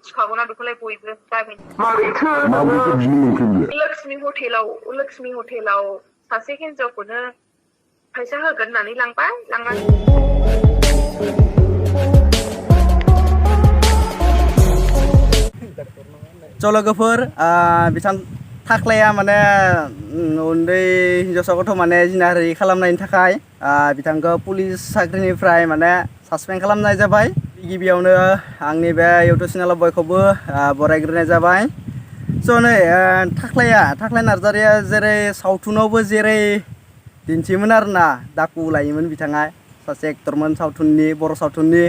मिथिखागौना बेखौलाय बयबो गामिनि माबोरै बिनो मोनखो लक्ष्मी हटेलाव सासे हिनजावखौनो फैसा होगोन होननानै लांबाय लांनानै चलगोफोर बिथां थाख्लाया माने उन्दै हिनजावसा गथ' माने जिनाहारि खालामनायनि थाखाय बिथांखौ पुलिस साख्रिनिफ्राय माने सासपेन्ड खालामनाय जाबाय गिबियावनो आंनि बे इउटुब चेनेलाव बयखौबो बरायग्रोनाय जाबाय स' नै थाख्लाय नार्जारिया जेरै सावथुनावबो जेरै दिन्थियोमोन आरोना दाकु लायोमोन बिथाङा सासे एक्टरमोन सावथुननि बर' सावथुननि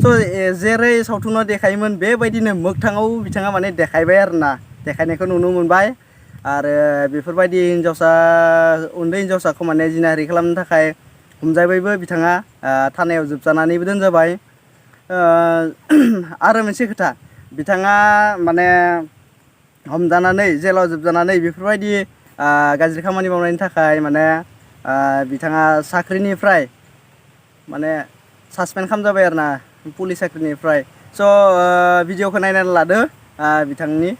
स' जेरै सावथुनाव देखायोमोन बेबायदिनो मोगथाङाव बिथाङा माने देखायबाय आरोना देखायनायखौ नुनो मोनबाय आरो बेफोरबायदि उन्दै हिनजावसाखौ माने जिनाहारि खालामनो थाखाय हमजाबायबो बिथाङा थानायाव जोबजानानैबो दोनजाबाय आरो मोनसे खोथा बिथाङा माने हमजानानै जेलाव जोबजानानै बेफोरबायदि गाज्रि खामानि मावनायनि थाखाय माने बिथाङा साख्रिनिफ्राय माने सासपेन्ड खालामजाबाय आरोना पुलिस साख्रिनिफ्राय स' भिडिअखौ नायनानै लादो बिथांनि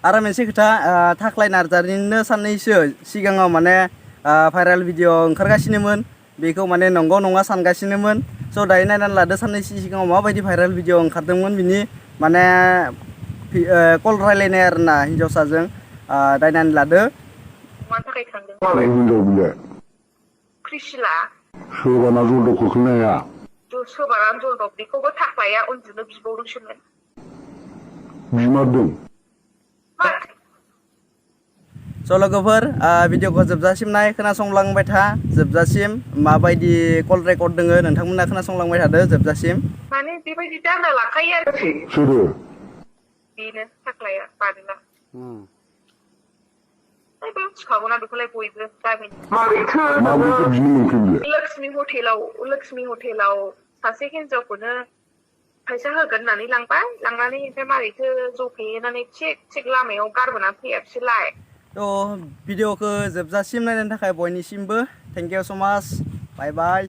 आरो मोनसे खोथा थाख्लाय नार्जारिनिनो साननैसो सिगाङाव माने भाइरेल भिडिअ ओंखारगासिनोमोन बेखौ माने नंगौ नङा सानगासिनोमोन स' दायो नायनानै लादो साननैसो सिगाङाव माबायदि भाइरेल भिडिअ ओंखारदोंमोन बिनि माने कल रायलायनाय आरोना हिनजावसाजों नायनानै लादो मानि थाखाय थांदों हिनजाव बिलाय प्रिसिला सोरबाना जलदब खोख्लैनाया सोरबाना जलदब बेखौबो थाख्लाया उन्दुनो बिबावदोंसोमोन बिमारदों लोगोफोर भिडिअखौ जोबजासिम नाय खोनासंलांबाय था जोबजासिम माबायदि कल रेकर्ड दोङो नोंथांमोना खोनासंलांबाय थादो जोबजासिम माने बेबायदि दांना लाखायो आरो सोरो बेनो थाख्लाया बादोंना मिथिखागौना बेखौलाय बयबो गामिनि माबोरै बिनो मोनखो बिलाय लक्ष्मी हटेलाव सासे हिनजावखौनो फैसा होगोन होननानै लांबाय लांनानै ओमफ्राय मारैथो ज' फेनानै थिग लामायाव गारबोना फैया बिसोरलाय थ' भिडिअखौ जोबजासिम नायनायनि थाखाय बयनिसिमबो थेंक इउ स' माच बाय बाय